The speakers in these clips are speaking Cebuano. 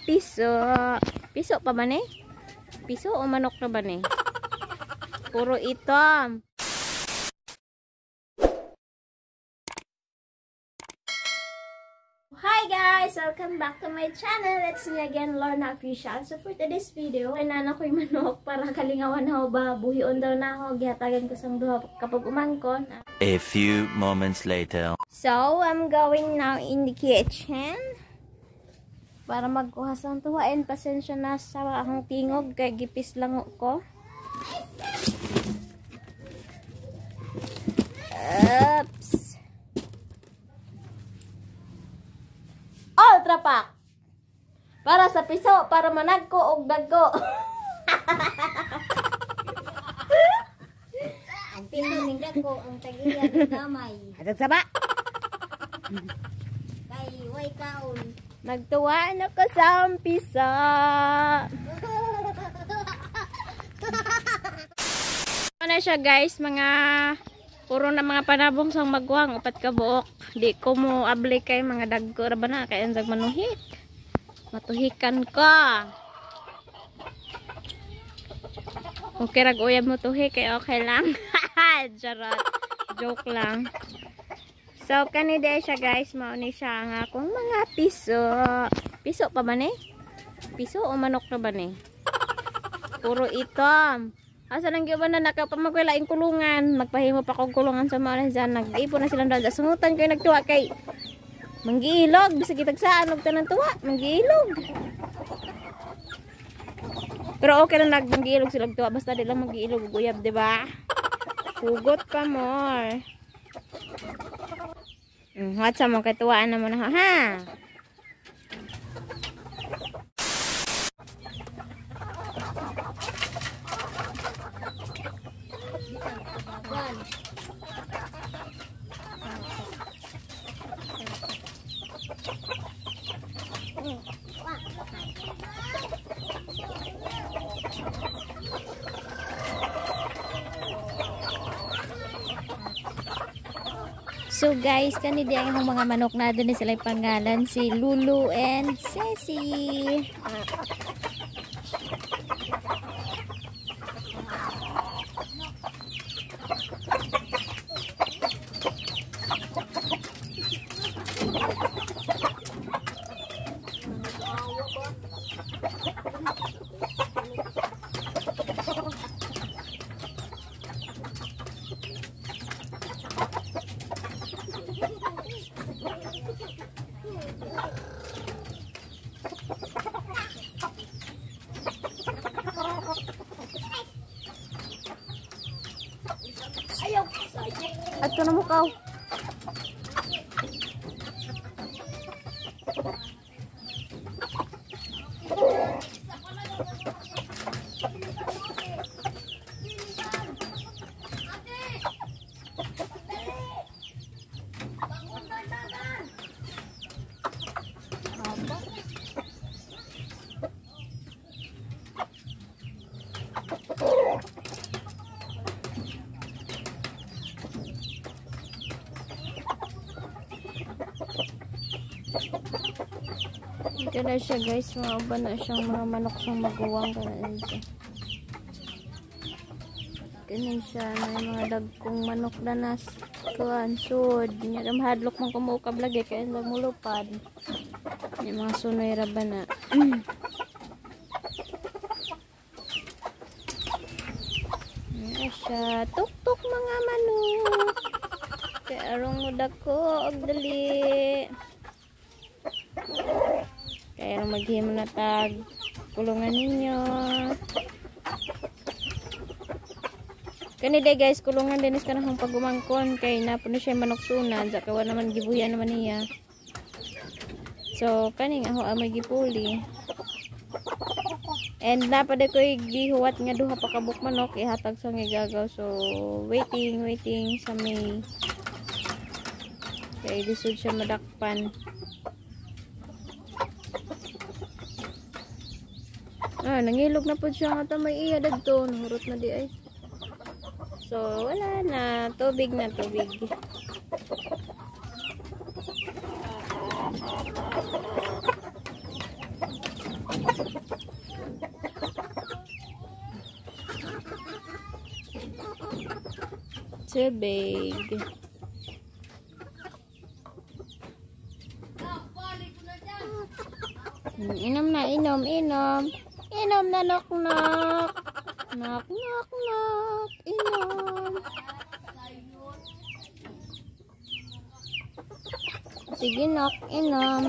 piso. Piso pa ba ni? Piso o manok na ba ni? Puro itom. Hi guys! Welcome back to my channel. It's me again, Lorna Official. So for today's video, ay nana ko'y manok para kalingawan na ba. Buhion daw na ako. Gihatagan ko sang duha kapag umangkon. A few moments later. So, I'm going now in the kitchen para magkuha sang tuwa. And pasensya na sa akong tingog kay gipis lang ko. Oops! Ultra Pack. Para sa piso, para managko og dagko. Ang piso ning dagko, ang tag-iya gamay. Atag saba. Kay way kaon. Nagtuwa na ko sa umpisa. Ano siya guys, mga puro na mga panabong sang magwang, upat ka buok. Di ko mo abli kay mga dagko ra ba na kay anzag manuhik. Matuhikan ka. Okay rag uyab mo tuhik kay okay lang. Charot. Joke lang. So kani di siya guys, mao ni siya ang akong mga piso. Piso pa ba ni? Piso o manok na ba ni? Puro itom. Asa nang gyud na nakapamagwala kulungan, magpahimo pa kog kulungan sa mga dyan. Nag-ipon na silang dal. Sungutan kayo nagtuwa kay manggiilog bisag itagsaan og tanan tuwa, manggiilog. Pero okay lang nagmanggiilog sila tuwa basta di lang manggiilog og uyab, di ba? Hugot pa more. What sa mo kay tuwaan na mo na ha? So guys, kani di ang mga manok na doon sila pangalan, si Lulu and Ceci. Ato na mukaw. Kana siya guys, mga uban na siyang mga manok sang maguwang kana siya. Kani siya na yung mga dagkong manok na nas kuan sud. Nya hadlok man kumuka lagi kay ang mulupad. Yung mga sunoy ra ba na. Nya siya, tuk-tuk mga manok. Kay arong mo dagko og dali. Kaya maghimo na tag kulungan ninyo. Kani day guys, kulungan din is kanang pagumangkon kay napuno siya manok sunan, sa kawa naman gibuya naman niya. So kani nga ho may gipuli. And napad ko gihuwat nga duha pa ka buok manok ihatag sa ngigagaw. So waiting waiting sa may kay lisod siya madakpan. Ah, nangilog na po siya nga may iya dagto, nahurot na di ay. So wala na, tubig na tubig. Tubig. Inom na, inom, inom. Inom na, knock, knock. Knock, knock, knock. Inom. Sige, knock, inom.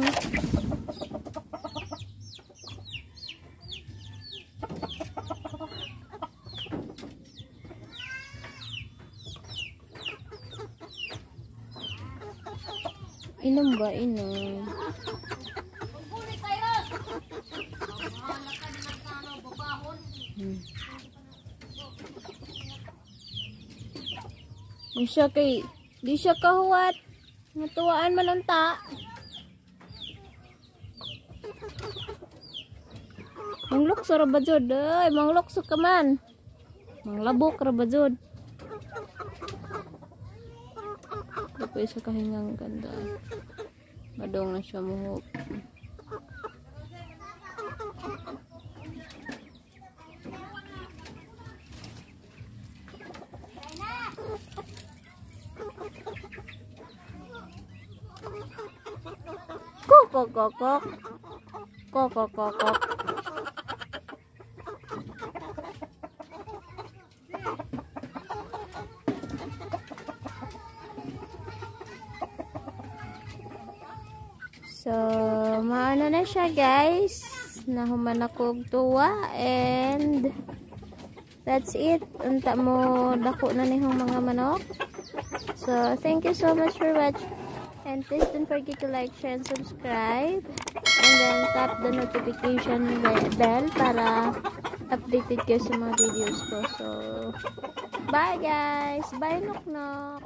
Inom ba? Inom. Di siya kay di siya kahuwat. Natuwaan man unta. Manglukso ra ba jud? Ay, manglukso ka man. Manglabok ra ba jud? Di pa siya kahingang ganda. Madong na siya muhok. Kok kok kok kok. Kok kok kok kok. So, maano na siya, guys. Nahuman ako og tuwa and that's it. Unta mo dako na nihong mga manok. So, thank you so much for watching. And please don't forget to like, share, and subscribe. And then tap the notification bell para updated kayo sa mga videos ko. So, bye guys! Bye, knock knock!